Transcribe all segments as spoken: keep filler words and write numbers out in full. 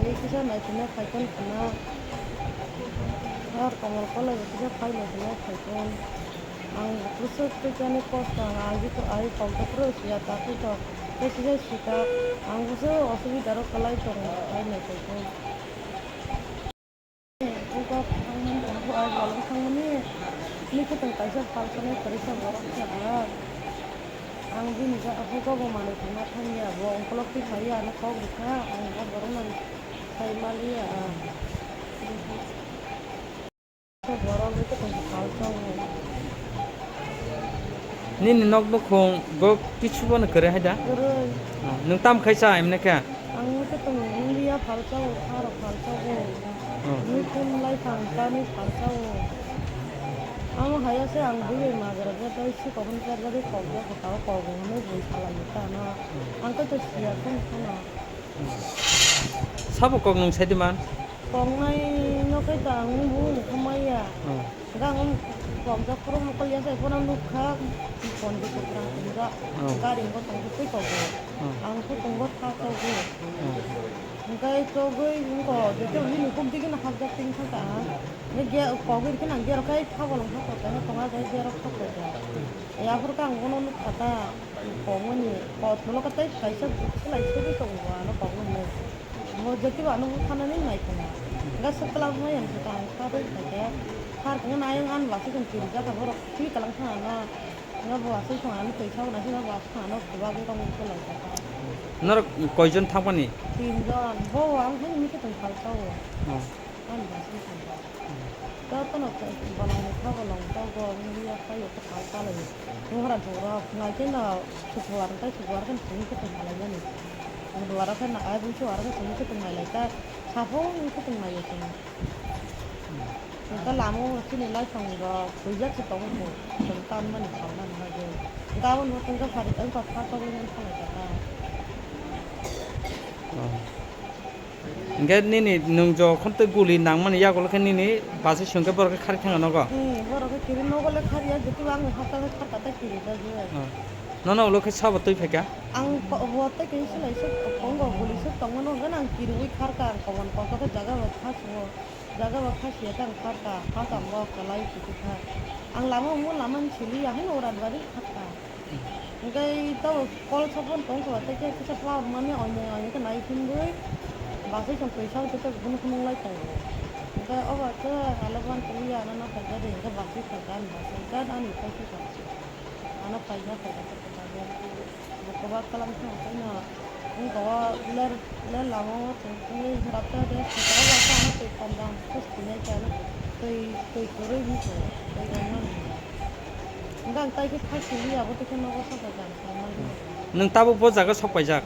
Kisa naikolnai phaikon khna. Har komal kolai bo kisa phai naikolnai phaikon. Ang bwswk tei ani kosto ang agi to ai kok to phuru siya ta khe to. Tei kisa sika ang bwswk osubida rok kwlai tongo phai naikolkon. Bugo thangmani, bugo ai bolong thangmani, ni kwtwng kaisa phalsani kwrwisa borok khe ang. Ang bini ja-, bugo bo manwi thangna thangya, bo ongkolok twi phaiya, ano kok rwkha, ang bo borokno sai maliya. Borok ni kwtwng phalsa. Nini nok nukhung bo kichu bono kwrwi hai da? Kwrwi. Oh, nwng tam khai cha emne khe? Ang khe tong India phalsa o, Bharat phalsa o. Oh. Nwi khum lai phang ta nwi phalsa o. Amo haya se ang bui bai magra ga dai si kokon kar ga dai kok ga kok ga kok ga hwnwi bui phala ni ta na. Hmm. Ang khe to siya khum khum na. Hmm. Sabo kok nwng sai di man? Kongnai no khe ta ang bung khamaya. Hmm. Ga ang pom jak phuru mokol ya sai phone nukha, phone di kwrang tong jak. Hmm. Gari bo tong twi kogo. Hmm. Ang khe tongo tha kogo. Hmm. Hingkai togwi wngko, jete wngwi ni kuk digi no hapjak ting kha ka. Ne ge kogwi rikhe nang gero kai tha bolong tha kota ne tonga jai gero tha kota. Ya phuru ka ang bono nukha ta. Kogmani, kotmano katai kaisa selai segwi tongo, ano kogmani. Mo jati ba ano buphanani nai khna. Ga sakla mai ang kha ang kha dei kha khe. Khar khe na ayang an basi kong kiri jaka borok twi kalang kha ano. Nga bo asai kong ano twi kha na khe bo asai ano khuba ge kong khe lai kha. Norok koijon thangmani? Tinjon. Bo ang hani mi khe tong phal kha o. Oh. Ani basi kong. Jotono bolongni kha bolong togo wngya khaio kwtal kalaio. Buphang rok nai khe no sukuar tei sukuar khe simi khe tongma lai mani. Buduar khe no ai bui suar khe simi khe tongma lai ta. Saphung khe tongma lai chwng. Hwnkhe lama o chini laisong rok huijak se tongo bo. Chwng tanmani salmani bagwi. Gabon bo tongkha phari wngkha kha togwi wngkha lai ta. Hingke nini nwng jokhon tei guli nangmani yagulo khe nini bachai songkhe borok khe kharwi thangya nogo? Hmm, borok khe kiri nogo le kharya, jotto ang hapta khe kharka tei kiri da je. Ah. Nono ulo khe sabo twi phaikha? Ang ko-, bo tei khe silai se tongo, guli se tongmano hwnkhe ang kiriwi kharka, ang koban kotor khe jaga bai kha sugo, jaga bai kha siya tei ang kharka, kharka ang bo kwlai kisi kha. Ang lama omo lama ni sili ya, haino urat bari kharka. Hingke tei kol sopon tong khe tei kisa power mani oinai oinai khe nai phingwi bachai tong twi sao tei kunu kunu lai tongo. Hingke obo khe eleven tongya ano no paikha de hingke bachai kha gan bachai gan ani paikha kha ano paikha paikha khe paikha bo kwbak kalam khe paino. Wngkha o ler, ler lama o chwng thangwi rapta de saka o baksa ano twi pondang khe sinai khe ano twi, twi kwrwi wngkha o, twi rwmani. Hwnkhe ang tai khe thai sili abo twi khe nogo saka jang saimani. Nwng tabuk bo jaga sok paijak?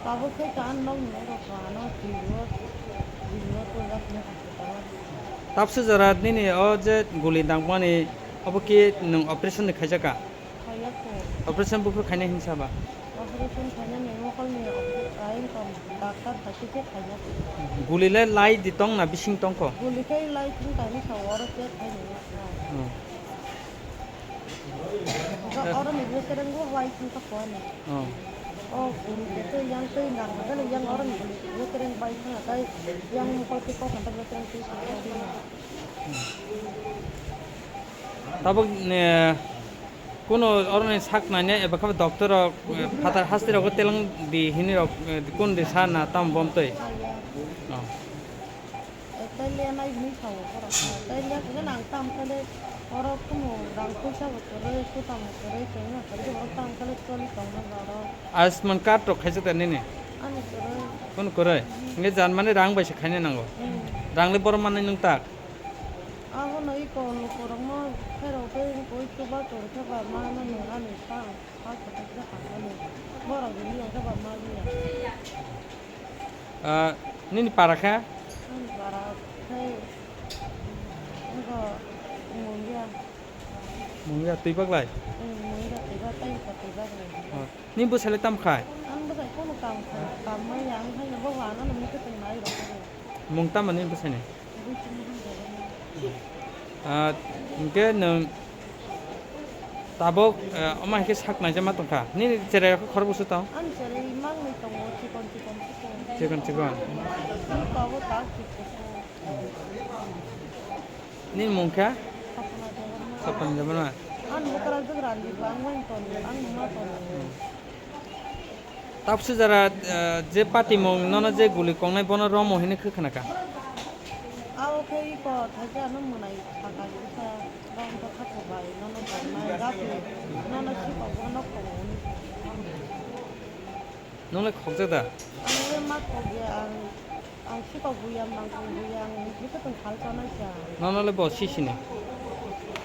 Tabuk khe ta ano nokni norok ano twi o, twi o tonjak hinwi hospital o. Tabuk se jora nini o je guli nangmani obo khe nwng operation ni khaijak ka? Khaiya kho. Operation buphuru khainai hinwi saba? Operation khainani mokolni operation khainai kho, doctor hai khe khaiya kho. Guli le lai di tong na bising tong kho? Guli khe lai thung kainwi sao, oro khe khainai kho. Hmm. Oro ni bekereng bo lai thung kha kho ani. Oh. Oh, guli khe yang tei nang khe yang oro ni bekereng bai thung kha yang mokol khe kok kha bekereng tei. Tabuk, eh, kuno oroni sak naina eba khe doctor rok, eh, phatar hasti rogo teleng di hini rok, eh, kun di sa na tam bom twi? Oh. Tei le nai hini sao borok. Tei le khe nang tam khe le oro kuno rang puisa bo kwrwi, kutam bo kwrwi, tei ma kwrwi borok tam khe le choli tongna borok. Ayushman card rok khaijak da nini? Ani kwrwi. Kun kwrwi? Hingke jan mani rang bai se khaina nango. Hmm. Rang le borom manai nwng tak? Abono iko lukurokno khairok tei iko chubachu khe ba ma mani ani ta, ta kwthai khe hamani. Borok ni yang khe ba ma liya. Ah, nini para khe? Ani para khe iko mungya. Mungya twi baglai? Hmm, mungya twi bag, tei iko twi baglai. Ah, nini bwsai le tam khai? Ang bwsai kono kam kha, kam maya ang khaino bo ano nini kwtwng nai rok. Mung tamo nini bwsaini? Ah, hingke nwng tabuk, eh, omo hai khe sak naijak ma tongkha. Nini cherai rok khorokbwswk tong? Ani cherai mangni tongo, chikon chikon chikon. Chikon chikon. Ang kabo tak kisa. Nini mung kha? Sapna Debbarma. Sapna Debbarma. Ang bukrajak rani bo ang bai tono, ang ma tono. Tapsu jara, eh, je patimung nono je guli kongnai bono romo hini khe khna kha? Abo khe iko thaisa ano mwnai saka kisa bang ta kha bai nono tongnai gati nono siko bono kongo hini. Nongle khokjak da? Ang le ma khokya, ang, ang sikok buya, mangkuk buya, ang bwkhe tong khal chanai sa. Nono le bo sisini?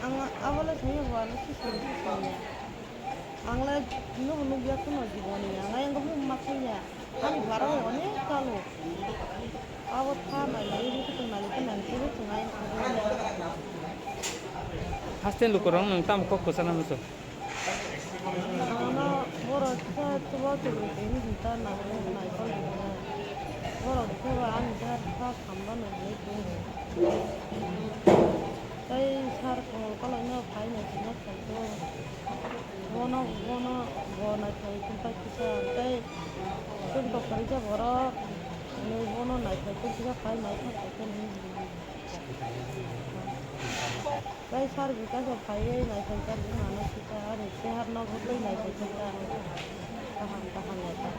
Ang abo le sini bo ano sisini, sisini. Ang le nubo nukya kheno jiboni, ang ayang bo ma khaiya. Ani bara onek kalo. Abo tha nai lai bwkhe tong nai lai khe nang khe tong ayang. Haste lukurok nwng tamo kok kwchana muchung? Ano borok khe chubo chwrwi tini hinta nangkhe naikol ringo. Borok khe ba ani khe kha samlano hinwi tongo. Tei sir Komol Koloino phai naisingno salgo. Bono, bono bo naithai tongthai kisa tei chwng tongthai kisa borok hinwi bono naithai tongthai kisa phai naithok khe hinwi. Tei sir Bikash bo phaiwi naithai kha bumano kisa ani seharno bo tei naithai kha kaham kaham naithai.